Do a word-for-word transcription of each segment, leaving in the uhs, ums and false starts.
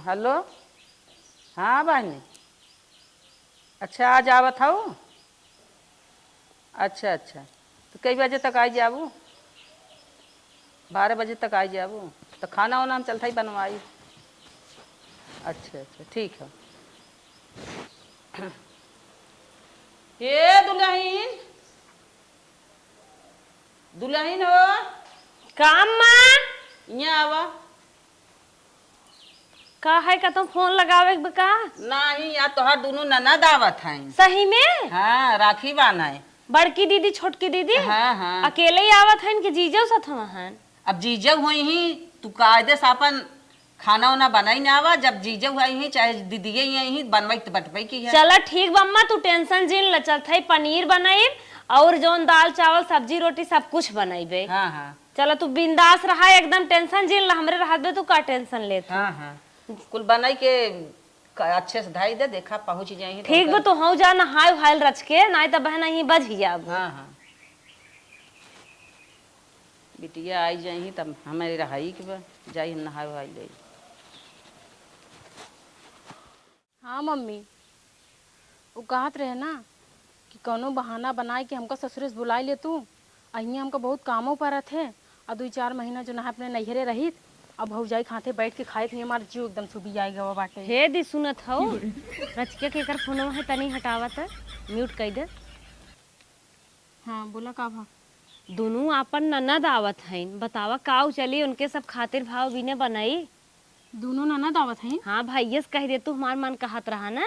हेलो। हाँ बहिनी। अच्छा, आज आवत हऊ? अच्छा, अच्छा। तो कई बजे तक आई जाबू? बारह बजे तक आई जाबू। तो खाना वाना हम चलत ही बनवाई। अच्छा, अच्छा, ठीक है। ए दुलहिन, दुलहिन हो। का अम्मा? इहाँ आवा। का है, कतहूँ फोन लगावे के बा का? नाही, या तोहार दुनू ननद आवत हईन। सही में? हाँ, राखी बान्हे। बड़की दीदी, छोटकी दीदी? हाँ, हाँ। अकेले ही आवत हईन कि जीजो साथ में हन? अब जीजो होइहीं, तू कायदे से आपन खाना उना बनाई ना आवा, जब जीजो होइहीं, चाहे दीदिये ही होइहीं, बनवाई त बटबई की है। चला ठीक बा अम्मा, तू tension जिन ल, चलत हई पनीर बनाइब और जौन दाल चावल सब्जी रोटी सब कुछ बनइबे। हाँ, हाँ। चला तू बिंदास रहा, एकदम tension जिन ल, हमरे रहत बे, तू का tension लेत हऊ? हाँ, हाँ। कुल बनाई के क-, अच्छे से धाई दे, देखा पहुँच जाइहीं तो ठीक बा, उनका तू हऊ जा नहाय उहाय ल रच के, नाहीं त बहन यहीं बझ जाबू। हाँ, हाँ। बिटिया आई जाइहीं तब हमें रहाई के बा, जाई हम नहाय उहाय लेई। हाँ मम्मी, उ कहत रहे ना कि कौनो बहाना बनाइ के हमका ससुरे से बुलाइ ले तू। अहियाँ हमका बहुत कामो परत है, आ दुइ चार महीना जौन है अपने नैहरे रहित, अब भौजाई के हाथे बैठ के खाए के हमार जीव एकदम सुबी आइ गवा बाटे। हे दी, सुनत हऊ? रचिका के एकर फोनवा है, तनी हटावा त, mute कइ दे। हाँ, बोला का भा? दुनू आपन ननद आवत हईन, बतावा काउ चली, उनके सब खातिर भाव बिने बनई। दुनू ननद आवत हईन? हाँ, भइया से कहि दे तू, हमार मन कहत रहा ना,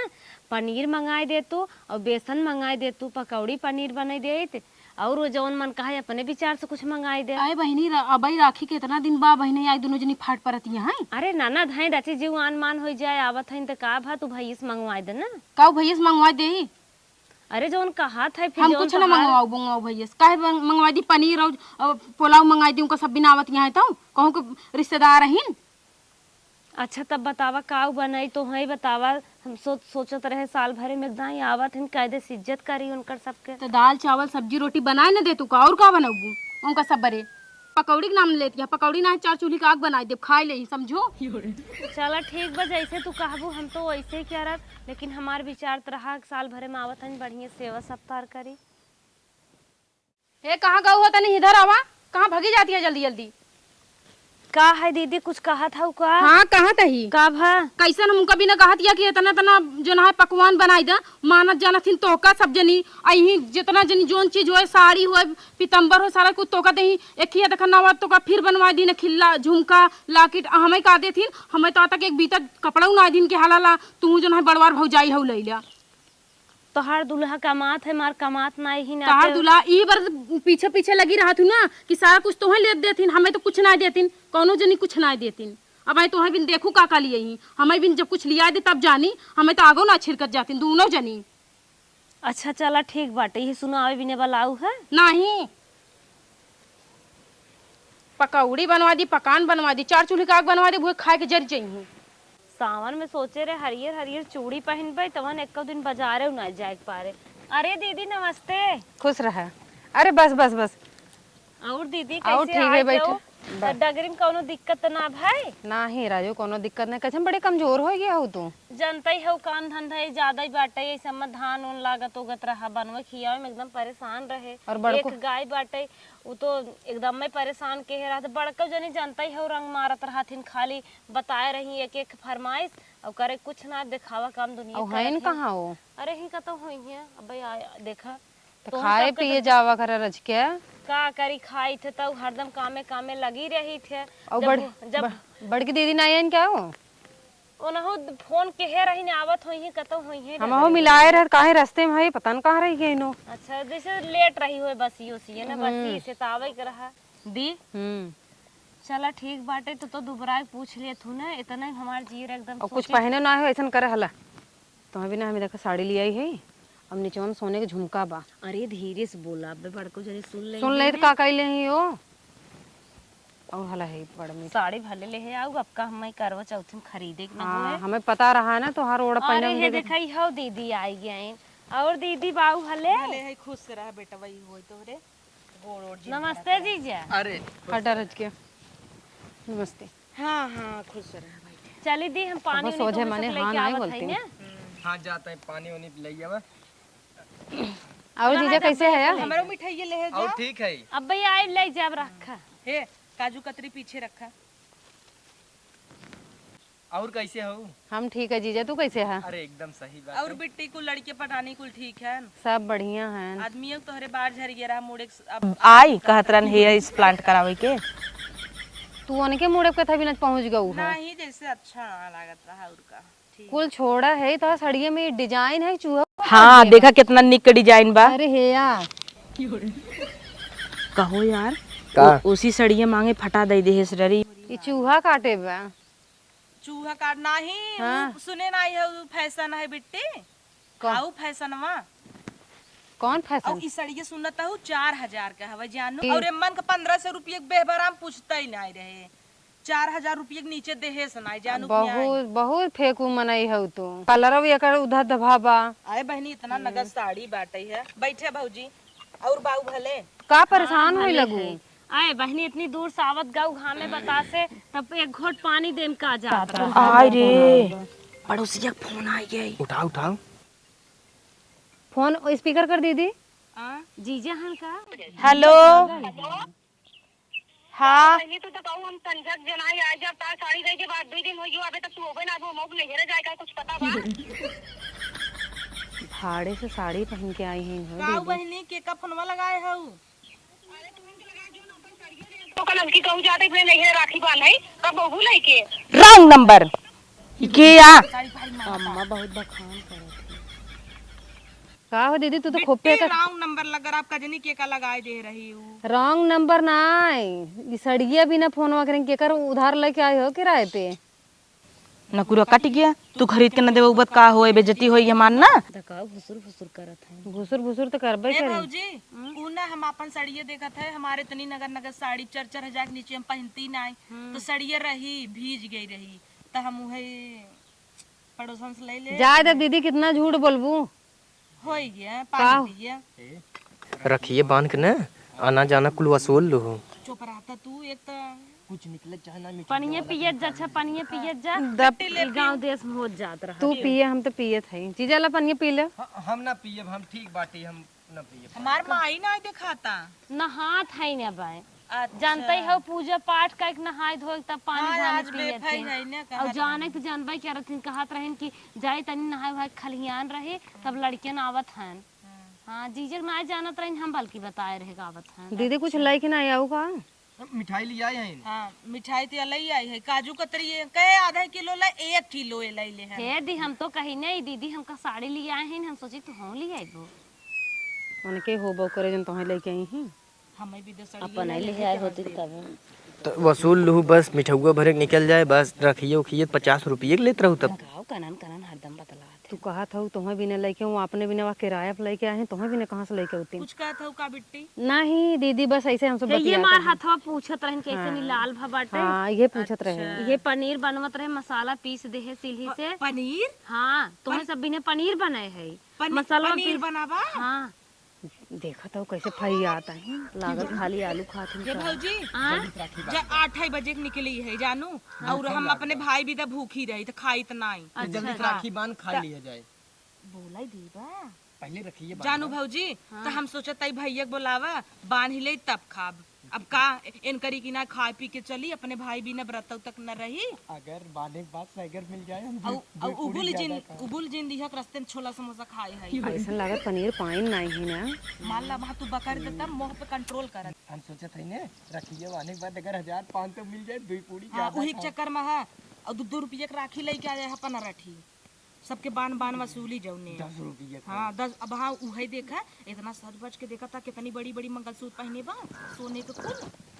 पनीर मंगाइ दे तू और बेसन मंगाइ दे तू, पकौड़ी पनीर बनाइ देइत, और वो जौन मन कहा अपने विचार से कुछ मंगाइ दे। अरे बहिनी, रा-, अबई राखी के इतना दिन बा बहिनी, आई दुनू जनी फाट परत यहाँ हैं। अरे ननद हैं, रची जीव आन मान होइ जाए, आवत हईन त का भा, तू भइया से मंगवाइ दे ना। काउ भइया से मंगवाइ देई? अरे जौन कहत है, फिर हम जौन कुछ ना तोहार मंगवाऊ, मंगवाऊ भइया से। काहे मंग-, मंगवाइ दी पनीर और, और पोलाव मंगाइ दी, उनका सब बिना आवत यहाँ है तो कहूँ के रिश्तेदार अहिन। अच्छा तब बतावा काउ बनाई, तोहई बतावा। हम सो-, सोचत रहे साल भरे में एक दाई आवत हन, कायदे से इज्जत करी उनकर सबके। तो दाल चावल सब्जी रोटी बनाए न दे तू का, और का बनउबू उनका सब बरे? पकौड़ी के नाम लेती है, पकौड़ी ना है, चार चूल्ही का आग बनाइ देब, खाइ लेई, समझो। चला ठीक बा, जैसे तू कहबू हम तो वैसे ही करब, लेकिन हमार विचार त रहा साल भरे में आवत हन, बढ़िया सेवा सत्कार करी। ए, कहाँ गऊ हो? तनी इधर आवा। कहाँ भगी जाती है जल्दी जल्दी? का है दीदी, कुछ कहत हऊ का? हाँ, कहत ही। का भा? कैसन हमका बिना कहत या कि इतना इतना जौन है पकवान बनाइ दा, मानत जानत हिन तोहका सब जनी, अही जितना जनी जौन चीज होए, साड़ी होए, पीतम्बर होए, सारा कुछ तोहका देही। एक ही देखा नवा तोहका फिर बनवाइ दीन, खिल्ला, झुमका, लाकिट, हमें का देथिन, हमें तो तक एक बीता कपड़ा ना दिन के हालाला, तू जौन है बड़वार भौजाई हऊ लइला। तोहार दुल्हा कमात है, मार कमात नाई ही ना तोहार ते। दुल्हा ई बार पीछे पीछे लगी रहत हूँ ना कि सारा कुछ तोहे ले देथिन, हमें तो कुछ ना देथिन, कौनो जनी कुछ ना देथिन। अब आई तोहे बिन देखू का का लिए ही, हमें बिन जब कुछ लिया दे तब जानी, हमें तो आगो ना छिड़कत जातिन दोनों जनी। अच्छा चला ठीक बाटे, ये सुनो आवे बिने वाला आऊ है? नाही। पकौड़ी बनवा दी, पकान बनवा दी, चार चूल्ही का आग बनवा दी, वो खाए के जर जइहीं। सावन में सोचे रहे हरियर हरियर चूड़ी पहिनबे, तवन एको दिन बाजारे ना जाए के पारे। अरे दीदी नमस्ते। खुश रहे। अरे बस बस बस। और दीदी और कैसे ठीक है, आए बैठे। हो? बस। डगरी में कौनो दिक्कत ना भाई? नाही राजू, कौनो दिक्कत नहीं। कैसे बड़े कमजोर हो गया हो तू? जनते हो काम धंधा ये ज्यादा ही बाटे, ये सब में धान उन लागत उगत रहा, बनवे खियावे में एकदम परेशान रहे। और बड़को एक गाय बाटे, उ तो एकदम में परेशान के रहत। बड़को जनी जनते हो रंग मारत रहथिन, खाली बताए रही एक एक फरमाइश, और करे कुछ ना, देखावा काम दुनिया और करत हईन है। कहाँ हो? अरे ही कतौ होई है, अबे आ, देखा। तो तोहन खाए सबके पिए तो जावा करे रज के। का करी, खाई थे तौ हरदम कामे कामे लगी रही थे। और जब बड़-, जब बड़-, बड़की दीदी ना आइन क्या हो? ओनहु फोन केहे रही ने आवत होई है, कतौ होई है हमहू डगरे मिलाए में। रहे, काहे रस्ते में है, पता न कहाँ रही गई नो। अच्छा, जैसे लेट रही हुए बस यो सी है ना, बस हम्म। ये से तो आवे के रहा। दी? हम्म। चला ठीक बाटे, तो, तो दुबराए पूछ लेत हूँ ना, इतना ही हमार जीव एकदम और कुछ सोचे। पहने ना हो, ऐसन करे हला। तोहे बिना हमें देखा साड़ी लियाई है, अब नीचवा में सोने के झुमका बा। अरे धीरे से बोला, अबे बड़को जने सुन ले सुन ले तो ना। का कइले ही हो? और हला है बड़ मीठ। साड़ी भले ले है आऊ, अब का हमें करवा चौथ में खरीदे के ना हाँ, होए। हमें पता रहा ना तोहार ओढ़ पहने अरे हम हे देखे देखा ही हो दीदी आई गए। और दीदी बाऊ हले? भले है, खुश रहा बेटा, वही होई तोहरे गोड़ ओड़ जिन नमस्ते भरत रहे। जीजा। अरे हटा रज के। नमस्ते। हाँ, हाँ, खुश रहा भाई। चली दी, हम पानी अब उनी सोझे तोहरे मने सब हाँ लेके नाहीं आवत बोलती। हई ना। हाँ, जात हई, पानी उनी ले आवा। और जीजा कैसे है? हमरो मिठाई ले है और जा। ठीक है। अब भैया आए ले जाब रखा। हे, काजू कतरी पीछे रखा। और कैसे हो? हम ठीक है जीजा, तू कैसे है? अरे एकदम सही बात और है। बिट्टी कुल लड़के पटानी कुल ठीक है? सब बढ़िया है। आदमियों तोहरे बाहर झर गया रहा मुड़े अब आई कहत रहन हेयर इस प्लांट करावे के। तू उनके मुड़े के था बिना पहुँच गऊ है। नहीं, जैसे अच्छा लागत रहा और का। ठीक। कुल छोड़ा है, तो सड़िया में डिजाइन है चूहा। हाँ, देखा कितना निक डिजाइन बा। अरे हे या। कहो यार, का? उ-, उसी सड़िया मांगे फटा दे दे हेस डरी। ई चूहा काटे बा। चूहा काट नाही, हाँ। उ सुने नाही है, उ फैशन है बिट्टी। का? आऊ फैशनवा। कौन फैशन? और ई सड़िया सुनत हूँ चार हजार का हवे जानू। की? और एमन के पन्द्रह सौ रुपये के बेहबराम पूछते ही नाही रहे। चार हजार रुपये के नीचे देहे से नाही जानू कि नाही। बहुत, बहुत फेंकू मनई हऊ तू। कलरव एकर उधर धभा बा। अरे बहनी, इतना नगद साड़ी बाटे है। बैठे भौजी, और बाऊ भले? का परेशान हाँ, होई भले लगू? है। आए बहनी, इतनी दूर से आवत गऊ घामे बतासे, तब एक घोट पानी देम का जात रहा। आय रे, पड़ोसिया के फोन आ गई। उठाओ, उठाओ। फोन स्पीकर कर दीदी। आ? जीजा हन का? हेलो। हाँ। पहले तो, तो कहू हम संझक जनाई आ जब तार साड़ी दे के बाद दुई दिन हो गयो, अबे तक तू होबे ना, अब हम नैहरे जाए का कुछ पता बा? भाड़े से साड़ी पहन के आई हैं, हो का दीदी। बहनी के का फोनवा लगाए हऊ? तो कल हमकी कहू जाते अपने नैहरे राखी बांधे, कब बहू लेके? रॉन्ग नंबर। ई के आ? अम्मा बहुत बखान करत है। का हो दीदी, तू तो खूब बिट्टी फेंकत। रॉन्ग नंबर लग रहा, आप कजनी के का लगाए दे रही हूँ। रॉन्ग नंबर ना आई, ई सड़िया बिना फोनवा करें केकर उधार लेके आए हो किराए पे? नकुरा कट गया, तू खरीद के न देवे उबत का होए, बेइज्जती होई हमार ना। दकाऊ भुसुर भुसुर करत है। भुसुर भुसुर तो करबे ए करी। भौजी, ऊ ना हम आपन सड़िया देखत है, हमारे इतनी नगर नगर साड़ी चार चार हजार के नीचे हम पहनती नाई, हम्म। तो सड़िया रही, भीज गई रही, तो हम उहे पड़ोसन से ले ले। जाए दे दीदी, कितना झूठ बोलबू। होई गया, का? पानी पिए। रखिए बांध के ना, आना जाना कुल वसूल लूहू। चुप रहता तू, एक तो कुछ निकले चाहे ना मिठा पनिये वाला पियत जा, अच्छा, पनिये पियत जा। दब ई गाँव देश में होत जात रहा। तू पिए, हम तो पियत हई। जीजा ला पनिये पी ले। ह-, हम ना पियब, हम ठीक बाटी, हम ना पियब। हमार माई ना देखाता। नहात हई ना बाय। अच्छा। जानते हो, पूजा पाठ करके नहाए धोए तब पानी हाँ, धानी आज पियत बेफाई हई। है ना, और कहत जाने रहन। तो जानबे करत हन, कहत रहन कि जाए तनी नहाए वहाए खलिहान रही, तब लड़कियन आवत हन। हाँ। हाँ, जीजक ना जानत रहन, हम बल्कि बताए रहे गावत हन। दीदी, कुछ अच्छा। लइके ना आऊ का? मिठाई ले आए हैं। हाँ, मिठाई तो ले आई है, काजू कतरी है, कहे आधा किलो ला एक किलो ए ले ले हैं। हे दी, हम तो कही नहीं दीदी, हमका साड़ी ले आए हैं, हम सोची तू हम ले आइबो। उनके होबो करे जन तोहे लेके आई हैं। हमें भी दे सड़िए अपन ले ले ले आए होती तब। तो वसूल लूहू बस, मिठौआ भरे के निकल जाए बस, रखिए उखिए पचास रुपये के लेत रहू तब। गाँव कनन कनन हरदम बतलात तू है। कहत हऊ तोहे बिना लइके हूँ, अपने बिना वा किराया पे लइके आए हैं, तोहे बिना कहाँ से लइके होती? कुछ कहत हऊ का बिट्टी? नहीं दीदी, बस ऐसे हमसे हे ये बतियात मार हैं। हथवा पूछत रहन कैसे हाँ। नी लाल भा बाटे। हाँ, ये पूछत रहे। अच्छा। ये पनीर बनवत रहे, मसाला पीस दे है सिलही प-, से। पनीर? हाँ, तोहे पन-, सब बिना पनीर बनाए है। पनी-, मसाला पनीर पीस बनावा? हाँ। देखत हऊ कैसे फरियात हैं, लागत खाली आलू खात हैं ये का। भौजी, हाँ? जल्दी से राखी बांध जा, दे। आठ ही बजे के निकली है जानू, हाँ। और हम अपने भाई भी तो भूखी रही तो खाई तो नाई। अच्छा। जल्दी से राखी बांध, खा लिया जाए। बोला ही दीबा। पहले रखिए बांध। जानू भौजी, हाँ। तो हम सोचत हई भैया के बोलावा, बांध ही ले तब खाब। अब का एन करी कि ना खाए पी के चली, अपने भाई बिना व्रतौ तक न रही। अगर बांधे के बाद सैगर मिल जाए, हम अउ, दो, दो अउ पूरी उबुल ज्यादा जिन, खाए। उबुल जिन दिहक रस्ते में छोला समोसा खाए है। ऐसन लागत पनीर पाइन नाही है ना। मान ला वहाँ तू बकर दे तब मोह पे कंट्रोल कर। हम सोचत है ने, रखिए बांधे के बाद अगर हजार पाँच सौ मिल जाए, दो पूरी हाँ, ज्यादा उही खा। चक्कर में है। और दो, दो रुपये के राखी लेके आ जाए अपन रठी। सबके बान बान वसूली जौने। दस रुपये का। हाँ, दस, अब हाँ, उहे देखा, इतना सज बज के देखा था, कितनी बड़ी बड़ी मंगलसूत्र पहने बा, सोने के कुल,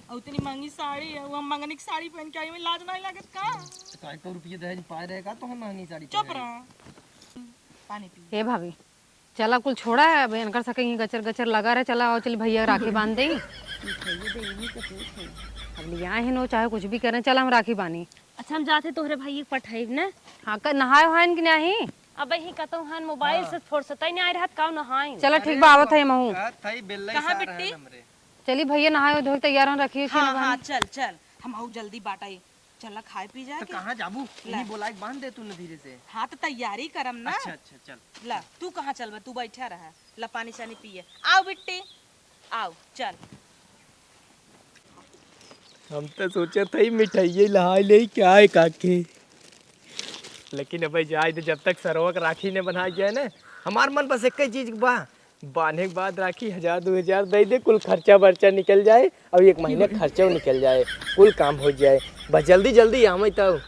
और इतनी महंगी साड़ी है, वो हम मंगनी की साड़ी पहन के आई, हमें लाज नहीं लागत का? तो काहे को रुपये दहेज पाए रहेगा तो हम महंगी साड़ी चुप पहने। रहा। पानी पी। हे भाभी, चला कुल छोड़ा है, अब इनकर सके ही गचर गचर लगा रहे, चला आओ चल भैया राखी बांध दे। मिठाइए दे, इन्हीं के पूछ है। अब लिया है नो, चाहे कुछ भी करें, चला हम राखी बानी। अच्छा, हम जाते तोहरे भाई के पठाइब ना। हाँ, क-, नहाए वहाए कि नहीं? अब ही कतौ हन मोबाइल हाँ। से फुर्सत ही नहीं आ रहत, का नहाए? चला, ठीक बा, आवत है महू। कहत हई, बेल्लई कहाँ सार बिट्टी? है हमरे। चली भैया, नहाए धोए तैयार हो, रखिए हाँ, खाना हाँ, पानी। चल, चल, हम आऊ जल्दी बाटाई। चला खाए पी जाए तो के। कहाँ जाबू? ला। इन्हीं बोला के बांध दे तू न धीरे से। हाँ, तो तैयारी करम ना। अच्छा, अच्छा, चल। ला, तू कहाँ चलबा? तू बैठा रहा। ला, पानी चानी पिए। आओ बिट्टी, आओ, चल। हम तो सोचत हई मिठाइये लहाई लेई क्या है काके, लेकिन अबे जाए दे, जब तक सरवा के राखी न बन्हाई जाए ना। हमार मन बस एक ही चीज बा, बान्हे के बाद राखी हजार दो हजार दे दे, कुल खर्चा बर्चा निकल जाए और एक महीना खर्चा निकल जाए, कुल काम हो जाए। बस जल्दी जल्दी आवे तब।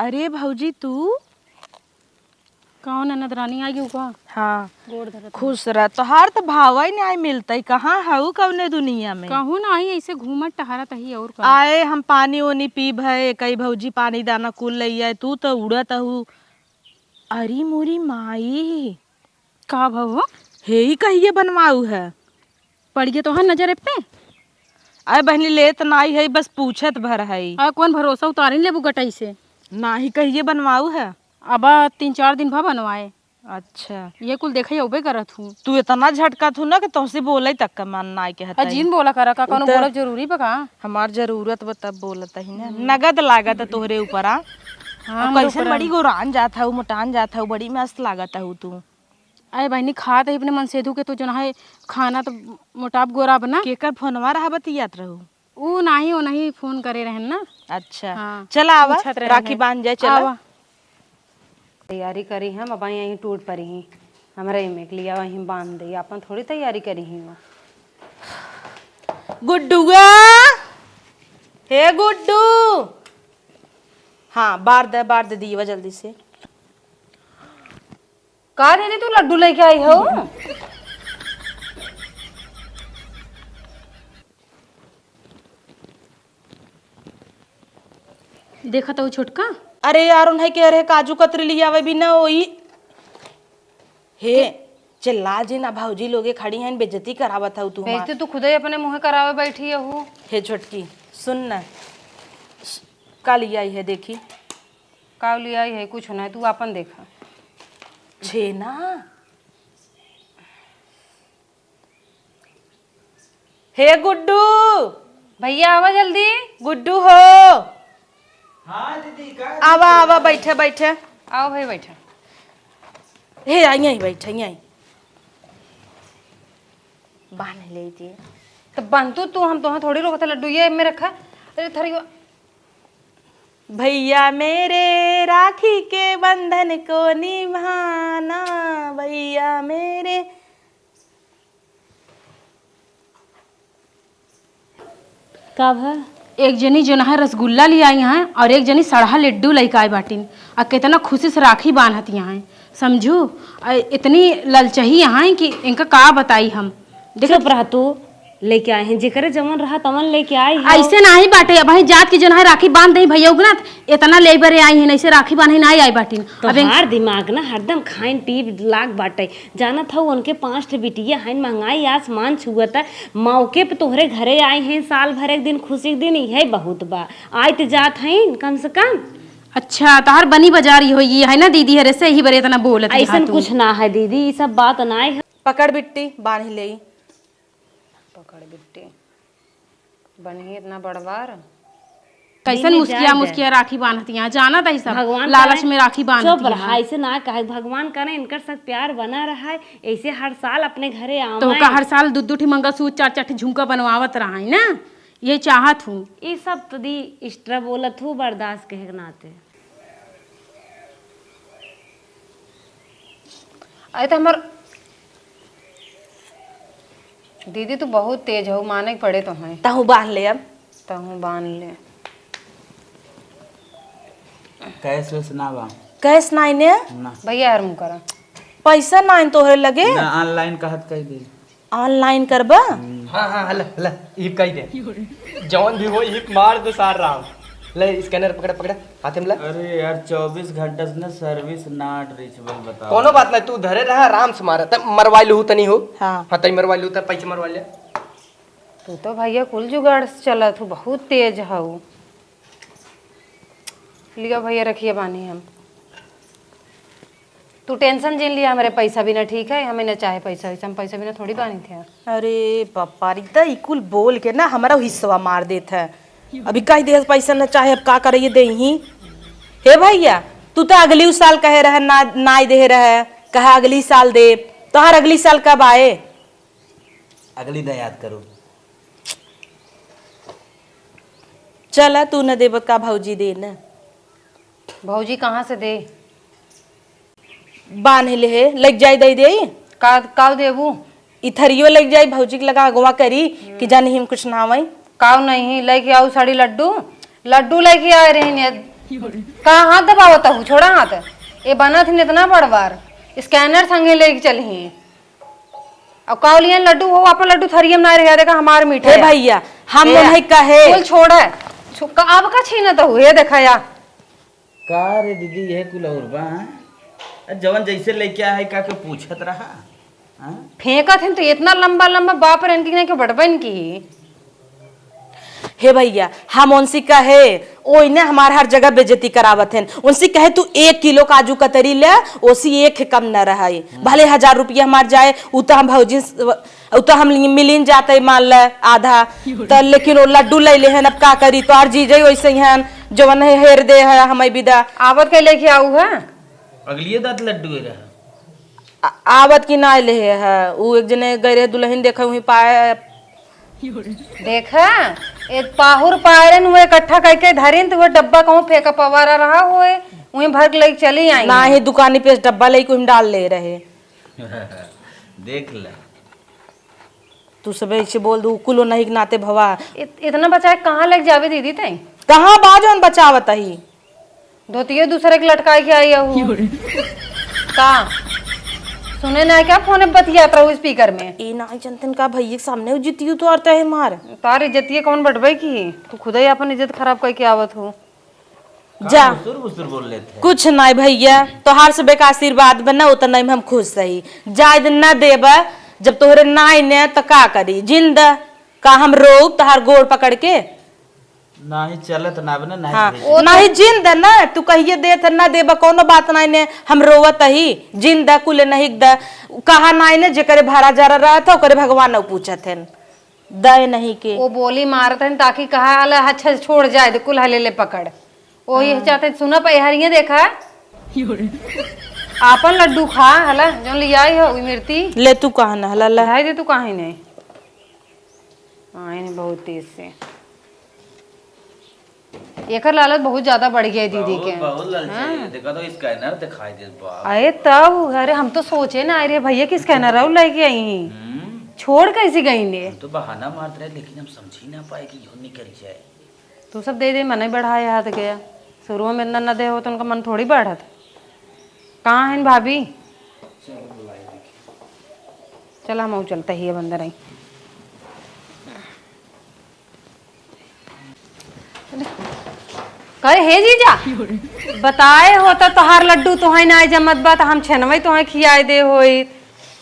अरे भौजी, तू? कौन ननद रानी आ गई का? हाँ। गोड़ धरत खुश रह, तोहार तो भावा ही नहीं मिलता है। कहाँ हऊ, कौने दुनिया में? कहूँ ना आई, ऐसे घूमत टहरत ही और का? आए हम पानी ओनी पीब है, कई भौजी पानी दाना कुल ले आए, तू तो उड़त हऊ। अरी मोरी माई, का भव हो? हे ही कहिए बनवाऊ है। पड़ गए तोहर नजर पे? अरे बहनी, लेत नाई है, बस पूछत भर है। आ, कौन भरोसा उतारिन लेबू गटई से? नाही कहिए बनवाऊ है। अब तीन चार दिन भा बनवाए। अच्छा। ये कुल देखे अउबे करत हूँ। तू इतना झटकत हूँ ना कि तोहसे बोले तक का मन नाई कहत आ, है। जिन बोला करा का, कौनो उतर। बोलब जरूरी बा का? हमार जरूरत बा तब बोलत ही ना। हम्म। नगद लागत है तोहरे ऊपर, आ? हाँ, और हमरे कैसन ऊपर बड़ी आ। गोरान जात हऊ, मोटान जात हऊ, बड़ी मस्त लागत हऊ तू। अरे बहिनी, खात ही अपने मनसेधु के, तो जौन है खाना तो मोटाप गोरा बना। केकर फोनवा रहा बतियात रहू? ऊ नाही, ओ नाही फोन करे रहन ना। अच्छा। हाँ, चला आवा, पूछत रहन राखी है। बांध जाए, चला। आवा। तैयारी करी हम, अब यहीं टूट परी ही। हमरा एमे के लिया वहीं बांध दे, अपन थोड़ी तैयारी करी ही वो। गुड्डुआ, हे गुड्डू। हाँ, बार दे, बार दे दियवा जल्दी से। का दीदी, तू लड्डू लेके आई हो? देखत हऊ छोटका? अरे यार, उन्हें के रहे काजू कतरी लियावे भी ना होई। हे, चिल्ला जिन, भौजी लोगे खड़ी हैं, बेइज्जती करावत हऊ तू हमार। बेइज्जती तू खुदे अपने मुँहे करावे बैठी हऊ। हे छोटकी, सुन ना, का लियाई है देखी। का लियाई है? कुछ ना, तू आपन देखा। छेना। हे गुड्डू। भैया आवा जल्दी। गुड्डू हो। हाँ दीदी, का आवा, आवा, बैठे, बैठे। आओ भाई, बैठे। हे, आई, आई, बैठे, आई। बांध ले जी। तो बांध तू, तू, हम तोहाँ थोड़ी रोकत है, लड्डू ये में रखा। अरे, थरी। भैया मेरे, राखी के बंधन को निभाना, भैया मेरे। का भा? एक जनी जौन है रसगुल्ला ले आई हैं और एक जनी सड़हा लड्डू लइके आई बाटिन। आ केतना खुशी से राखी बांधत यहाँ हैं, समझू? आ इतनी ललचही यहाँ हैं कि इनका का बताई हम। देखत चुप रह तू, लेके आए हैं, जेकरे जवन रहा तवन लेके आई है। ऐसे नाही बाटे, अबहीं जात के जौन है राखी बांध दे भैया उगना, इतना ले बरे आई हैं, ऐसे राखी बांधे नाही आई बाटिन। अब इन- तोहार दिमाग ना हरदम खाइन टीवी लाग बाटे। जानत हऊ, उनके पाँच ठे बिटिया हईन, महंगाई आसमान छुअता। मौके पे तोहरे घरे आए हैं, साल भर एक दिन खुशी के दिन, इहे बहुत बा। आइत जात हईन कम से कम। अच्छा, तोहार बनी बाजार ही होई है ना दीदी, हरे से ही बरे इतना बोलत रहा ऐसन तू। कुछ ना है दीदी, ई सब बात ना है। पकड़ बिट्टी, बांध ले। पकड़ बिट्टी। बनही इतना बड़वार। कैसन दिन में मुस्किया जाए मुस्किया जाए। राखी बांधत यहाँ, जानत ही सब। भगवान लालच करे। में राखी बांधत चुप रहा, यहाँ। ऐसे ना कहे, भगवान करे इनकर सब प्यार बना रहा है, ऐसे हर साल अपने घरे आवे। तो का हर साल दू दू ठी मंगलसूत्र, चार चार ठी झुमका बनवावत रहा है ना, ये चाहत हूँ। ये सब तो दी extra बोलत हूँ, बर्दाश्त कहे के नाते। अरे तो हमर दीदी, तू बहुत तेज हो, माने के पड़े तो हैं। तहूँ बांध ले अब। तहूँ बांध ले। कैश वैश ना बा? कैश नाई ने? ना। भैया, यार मुँह करा। पैसा नाई तोहरे लगे? ना, online कहत कह दे। Online करबा? हाँ, हाँ, हला, हला, ई कह दे। जौन भी हो, ई मार दे सार राम। ले, scanner पकड़, पकड़, हाथे में ला। अरे यार, चउबीस घंटा से ना service not reachable बताओ। कोनो बात ना, तू धरे रहा, आराम से मारा। तब मरवाई लूहू तनी हो। हाँ। हाँ, तनी मरवाई लूहू, तब पैसे मरवा ले। तू तो भैया कुल जुगाड़ से चलत हूँ, बहुत तेज हऊ। लिया भैया, रखिए बानी हम। तू tension जिन लिया, हमरे पैसा बिना ठीक है, हमें न चाहे पैसा वैसा, हम पैसा बिना थोड़ी बानी थे। अरे पप्पा रे, त ई कुल बोल के ना हमरा हिस्सा मार देत है। अभी कह दे पैसा न चाहे, अब का करे ये देही। हे भैया, तू तो अगली साल कहे रहे ना, नाई दे रहे, कहा अगली साल दे, तोहार अगली साल कब आए? अगली दा याद करो। चला, तू न देबत का भौजी दे न। भौजी कहाँ से दे? बान्ह ले हे, लग जाई दे दे। का, का देबू? ई थरियो लग जाई, भौजी के लगा अगवा करी कि जानी हम कुछ ना आवई। काव नहीं, लेके आऊ साड़ी लड्डू, लड्डू लेके आए रही ने। का हाथ दबावत हूँ, छोड़ा हाथ। ये बनत ही इतना बड़ बार, scanner संगे लेके चली। अब काव लियन लड्डू हो, अपन लड्डू थरियम ना रह देखा हमार मीठा हे या। भैया, हम ए, उन्हें कहे। कुल छोड़ है। छु-, का, अब का छीनत हो? हे देखा या। का रे दीदी, यह कुल और बा, हाँ? अरे जवन जैसे लेके आए, का के पूछत रहा, हाँ? फेंकत हन तो इतना लंबा लंबा, बाप रे, इनकी नहीं के बटबन की। हे भैया, हम उनसे कहे, ओइने हमार हर जगह बेइज्जती करावत हन। उनसे कहे, "तू एक किलो काजू कतरी ले, ओसी एक कम न रहे। भले हजार रुपया हमार जाए, उ तो हम भौजी स-, उ तो हम मिलिन जाते, मान ले आधा।" त लेकिन वो लड्डू ले ले हन, अब का करी? तो और जीजे वैसे ही हन, जवन है हेर दे है हमें विदा। आवत के लेके आऊ है? अगलिए दांत लड्डू ही रहा। आ-, आवत की ना ले है, उ एक जने गए रहे दुल्हन देखे, वहीं पाए। देखा, एक पाहुर पायरन हुए इकट्ठा करके धरिन, तो वो डब्बा कहूँ फेंका पवारा रहा हुए, वहीं भर के लेके चली आई। ना ही दुकानी पे डब्बा लेके हम डाल ले रहे। देख ले। तू सबे ऐसे बोल दू, कुलो नहीं के नाते भवा। इत-, इतना बचाए कहाँ लेके जावे दीदी तई? कहाँ बा जौन बचावत ही? धोतिये दूसरे के लटकाए के आई हूँ। का? सुने ना क्या फोन पे बतियात रहू speaker में? ई ना जनतन का भैया के सामने जितियू तो आरता है मार। तार इज्जतिये कौन बटबे की? तू खुदे ही अपन इज्जत खराब करके आवत हो। का जा। बुसुर बुसुर बोल लेते हैं? कुछ नाई भैया, तोहार से बेका आशीर्वाद बना, उतना में हम खुश रही। जायद न देबा, जब तोहरे नाई ने त का करी? जिंद का हम रोब तोहार गोड़ पकड़ के? नाही चलत ना बने, नाही हाँ, भेजे। ओ तो नाही जिंद न, तू कहिए देत न देबा, कौनो बात नाई ने, हम रोवत ही, जिंद कुल नहीं द, कहा नाई ने, जेकरे भरा जरा रहत है, ओकरे भगवान न पूछत हैं। दय नहीं के। वो बोली मारत हन ताकि कहा, "अला, अच्छा, छोड़ जाए दे, कुल हले ले पकड़।" वो ये हाँ। चाहते सुना पे हरिये देखा। आपन लड्डू खा, हला, जौन ले आई हो, उ मिर्ती। ले तू कहा न, हला, ला। ढाई दे तू काहे नहीं। आए ने बहुत तेज से। एकर लालच बहुत ज्यादा बढ़ गया है दीदी बहुत, के। बहुत लालची हाँ। है। देखा तो scanner दिखाई दे, बाप अरे रे। तब, अरे हम तो सोचे ना, अरे भैया की scanner और लेके आई। हम्म। छोड़ कैसे गई ने? हम तो बहाना मारत रहे, लेकिन हम समझी ना पाए कि यूं निकल जाए। तू सब दे दे, मने बढ़ाए हाथ गया। शुरू में इतना न दे हो तो उनका मन थोड़ी बढ़त। कहाँ हैं भाभी? चला, हम चलते ही अब अंदर आई। कहे, "हे जीजा, बताए हो तो तोहार लड्डू तोहाई ना जमत बा, तो हम छेनवई तोहाई खियाए दे होई।"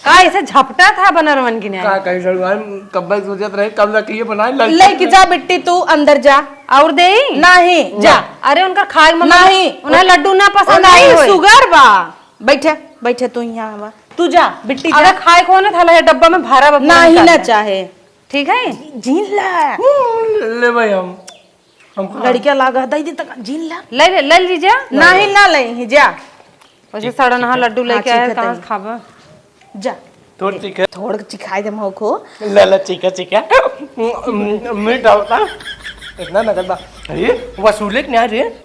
का ऐसे झपटा था बनरवन की नहीं? का कही सड़ुआन, कब्बे सोचत रहे, कब लकड़िए बनाए, लड़की लेके जा बिट्टी, तू अंदर जा। और दे? नहीं, जा। अरे उनकर खाए मन नहीं। उन्हें लड्डू ना पसंद आई नहीं, होई। Sugar बा। बैठे, बैठे तू यहाँ आवा। तू जा, बिट्टी जा। अगर खाए को ना थाला है डब्बा में भरा बा, नहीं ना चाहे। ठीक है? जीन ला। ले भाई हम, हम खा। लड़किया लागा, दई दे तक जीन ला। ले ले, ले लीजिए। नहीं, ना ले, ही जा। वैसे सड़न हाँ लड्डू लेके आए, कहाँ से खाबा? जा। तोर चिखे। थोड़ चिखाई दे मौको। ला, ला, चिखा, चिखा। मीठ डालता। इतना नगद बा। अरे, वसूले के नहीं रे?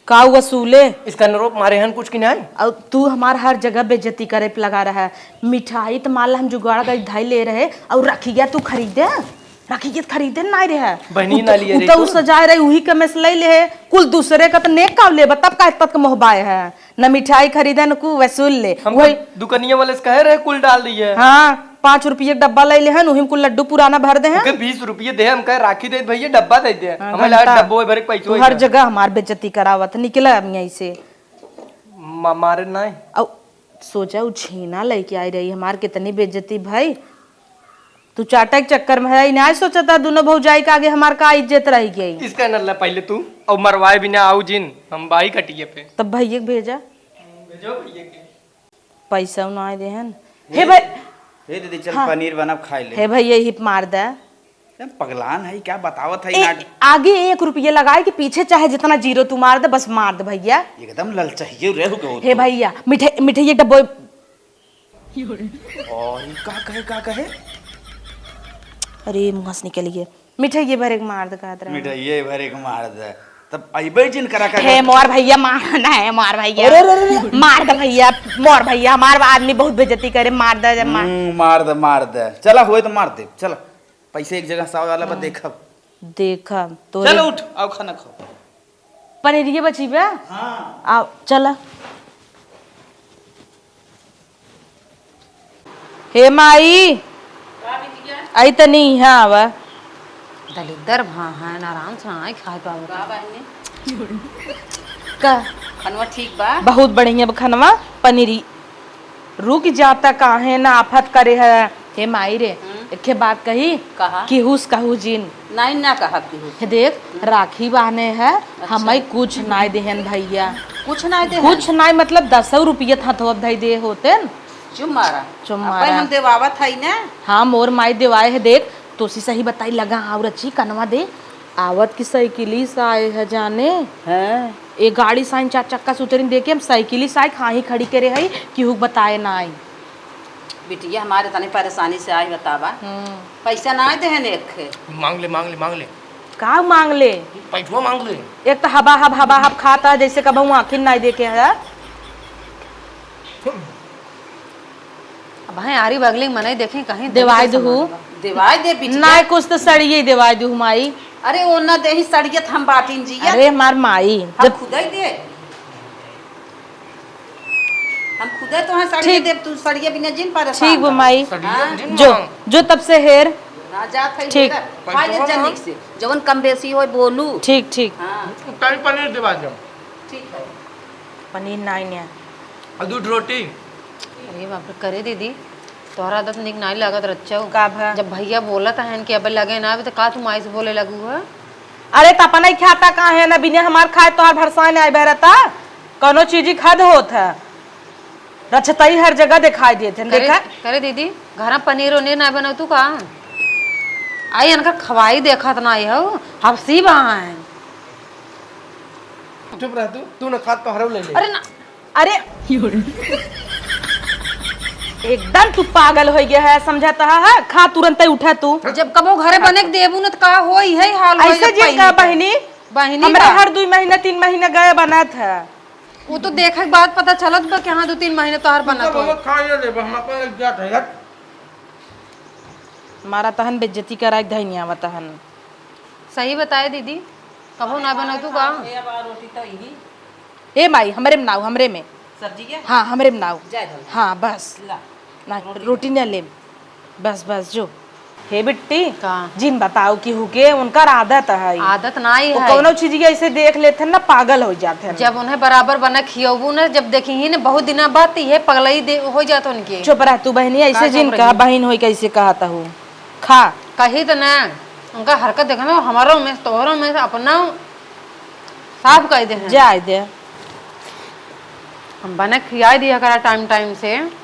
का वसूले? Scanner मारे हन कुछ की नहीं? और तू हमार हर जगह बेइज्जती करे पे लगा रहा है। मिठाई तो मान ला हम जुगाड़ का धाई ले रहे और रखी गया तू खरीदे, रखी गया तो खरीदे नहीं रहे। बहनी उ ना तो, लिए उ रे तो तू। उ सजाए रहे, उही के में से ले ले है। कुल दूसरे का तो नेक का लेबा, तब का तक मोहबाए है। न मिठाई खरीदे, न कु वसूल ले। हम वही तो दुकनिया वाले से कहे रहे, कुल डाल दिए। हाँ, पाँच रुपये डब्बा ले लेहन, उही में कुल लड्डू पुराना भर दे हैं। ओके, बीस रुपये दे, हम कहे राखी दे भैया, डब्बा दे दे। हाँ, हमें लगा घंटा। डब्बो भरे के पैसो तू है हर क्या? जगह हमार बेइज्जती करावत, निकला अब यहीं से। मा-, मारे नाय। औ, सोचा उ छेना लेके आई रही, हमार कितनी बेइज्जती भाई। तू चाटा के चक्कर में है, इन्हें आज सोचा था दोनों भौजाई के आगे हमार का इज्जत रह गई। इसका नल्ला पहले तू और मरवाए बिना आऊ जिन, हम बाई कटिए पे। तब भैया के भेजा। भेजो भैया के। पैसा ना देहन। हे हे भाई, हे दीदी, चल हाँ। पनीर बनब, खाइ ले। हे भैया, यही मार दे। ए, पगलान है क्या, बतावत है ए, नाट- आगे एक रुपया लगाए कि पीछे चाहे जितना जीरो तू मार दे, बस मार दे भैया। एकदम ललचहिए रहे हो गए हो हे तो। भैया, मिठाई, मिठाई एक डब्बो। और ई का कहे, का कहे? अरे, मुँह से निकल गए। मिठाइये भर एक मार दे कहत रहे। मिठाइये भर एक मार दे। तब अइबे जिन करा का हे कर- मोर भैया, मार ना है मोर भैया। अरे, अरे, अरे, अरे। मार दे भैया, मोर भैया, हमार आदमी बहुत बेइज्जती करे, मार दे, जब मार। हम्म, मार दे, मार दे। चला, होए तो मार दे, चला। पैसे एक जगह साव वाला पर हाँ। देखब। देखब, तोरे चल उठ, आओ खाना खाओ। पनीरिये बची बा? हाँ। आओ, चला। हे माई, का बिटिया? आई तनी इहाँ आवा। दलिद्दर भा हैं, आराम से नाहीं खाए पावत। का बहिनी? का? खनवा ठीक बा? बहुत बढ़िया बा खनवा, पनीरी। रुक जाता काहे ना आफत करे है। हे माई रे, हम्म। एके बात कही, कहा? केहू से कहू जिन। नाहीं, ना कहब केहू से। हे देख, हम्म। राखी बान्हे है, अच्छा। हमई कुछ नाहीं देहन भैया। कुछ नाहीं देहन? कुछ नाहीं, मतलब दसौ रुपया हथवा धई दे होतेन। चुप मारा। चुप अब मारा। हम देवावत हई ना। हाँ, मोर माई देवाए है, देख, तोसी सही बताई लगा, हाँ, रची कनवा दे। आवत की साइकिली से आए है जाने। हाँ। ए गाड़ी साइन चार चक्का से उतरिन देके हम साइकिली से आए, खाही खड़ी करे हई, केहू के बताए ना आई। बिटिया हमारे तनी परेशानी से आए बतावा। हम्म। पैसा ना देहन एक। मांग ले, मांग ले, मांग ले। का मांग ले? पैसवा मांग ले। एक तो हबा हब, हबा हब खाता है, जैसे कबहू आँखिन नाई देखे है। अब हैं आरी बगली मनई देखे कहीं देवाई दही का दुहू। सामान बा। देवाई दे बिटिया। नाई कुछ तो सड़िये देवाई दुहू माई। अरे ओना देही सड़ियत हम बाटिन जिया। अरे हमार माई, हम जब खुदई दे। हम खुदे तोहे सड़िये ठीक। देब, तू सड़िये बिना जिन परेशान ठीक बा रह। माई। सड़िये हाँ। जिन जो, मांग। जो तब से हेर। ना जात है ठीक। हेर। खा ले पैसवा जनिक मांग। से। जवन कम बेसी होय बोलू। ठीक, ठीक। हाँ। तनी पनीर देवा जाओ। ठीक है। पनीर नाई ने। और दूध रोटी। अरे बाप रे, करे दीदी, तोहरा आदत निक नाई लागत रच्चो। का भा? जब भैया बोलत हन कि अबे लगे ना आवे, तो का तू माई से बोले लगू है? अरे, त अपना ही खाता का है ना, बिना हमार खाए तोहार भरसा नाई बहरता, कौनो चीज ही खद होत है, रचतई हर जगह दिखाई देत है, करे, देखा? करे दीदी, घर में पनीर उनीर ना बनौतू का? आई इनका खवाई देखत नाई हो, हफ्सी बा है। चुप रह तू, तू ना खा, तोहरो ले ले। अरे ना, अरे एकदम तू पागल हो गया है, समझा तहा है? खा तुरंत ही उठा तू। जब कबो घरे बने के देबू न त का होई है हाल होई ऐसे जब जिन पहली का तो। बहिनी, बहिनी हमरा का? हर दुई महीना तीन महीना गए बनत है। वो तो देखे के बाद पता चलत बा कि हाँ दो तीन महीने तोहर बनत हो। खा ले ले, हम अपन एक जात है यार। मारा तहन बेइज्जती कराए धैनिया बा तहन। सही बताए दीदी, कबो ना बनौतू का? ए बा रोटी तो यही। ए माई, हमरे में नाऊ, हमरे में। सब्जी के? हाँ, हमरे में नाऊ। जाए दो। हाँ, बस। ला। ना, रोटी रोटी ना लेम। बस, बस, जो। हे बिट्टी, का? जिन बताओ केहू के, उनकर आदत है। आदत नाई वो है। कौनो चीज के ऐसे देख लेते हैं ना, पागल हो जाते हैं। जब उन्हें बराबर बना खियौबू ना, जब देखी ही ना, बहुत दिना बाद, तो ये पगलई दे-, हो जात उनके। चुप रह तू बहनी, ऐसे का जिन चुप कहा, रही? बहिन होई कैसे कहत हूँ? खा। कही त ना, उनका हरकत देखा ना, हमारो में, तोहरो में, अपना साफ कह दे हैं। जाए दे। हम बने खियाई दिया करा टाइम टाइम से।